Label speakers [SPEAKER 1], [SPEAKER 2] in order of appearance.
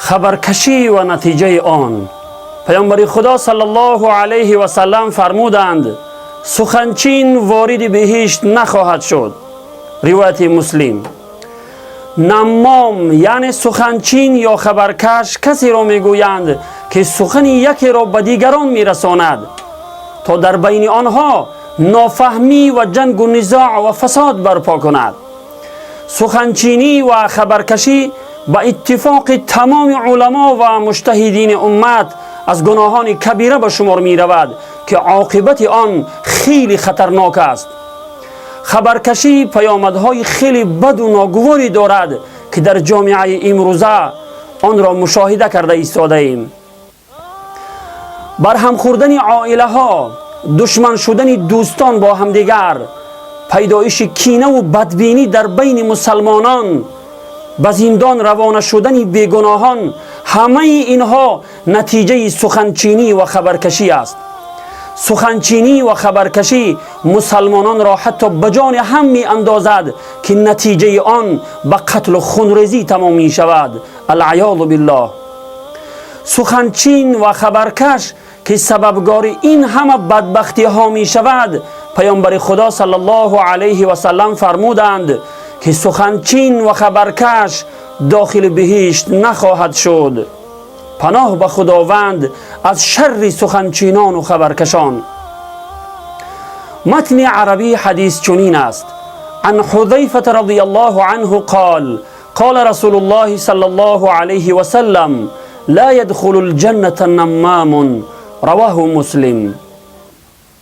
[SPEAKER 1] Хабаркашӣ ва натиҷаи он. Паёмбари Худо саллаллоҳу алайҳи васаллам фармуданд: суханчин вориди биҳишт нахоҳад шуд. Ривояти Муслим. Наммом, яъне суханчин ё хабаркаш, касеро мегӯянд, ки сухани якеро ба дигарон мерасонад, то дар байни онҳо нофаҳмӣ ва ҷангу низоъ ва фасод барпо кунад. Суханчинӣ ва хабаркашӣ ба иттифоқи тамоми уламо ва муҷтаҳидини уммат аз гуноҳони кабира ба шумор меравад, ки оқибати он хеле хатарнок аст. Хабаркашӣ паёмадҳои хеле баду ногуворӣ дорад, ки дар ҷомеаи имрӯза онро мушоҳида карда истодаем: барҳам хӯрдани оилаҳо, душман шудани дӯстон бо ҳамдигар, пайдоиши кинаву бадбинӣ дар байни мусалмонон, ба зиндон равона шудани бегуноҳон. Ҳамаи инҳо натиҷаи суханчинӣ ва хабаркашӣ аст. Суханчинӣ ва хабаркашӣ мусалмононро ҳатто ба ҷони ҳам меандозад, ки натиҷаи он ба қатлу хунрезӣ тамом мешавад, алъаёзу биллоҳ. Суханчин ва хабаркаш, ки сабабгори ин ҳама бадбахтиҳо мешавад, Паёмбари Худо саллаллоҳу алайҳи васаллам фармуданд, ки суханчин ва хабаркаш дохили биҳишт нахоҳад шуд. Паноҳ ба Худованд аз шарри суханчинону хабаркашон. Матни арабии ҳадис чунин аст: عن حذيفة رضي الله عنه قال: قال رسول الله صلى الله عليه وسلم: لا يدخل الجنة نمام. رواه مسلم.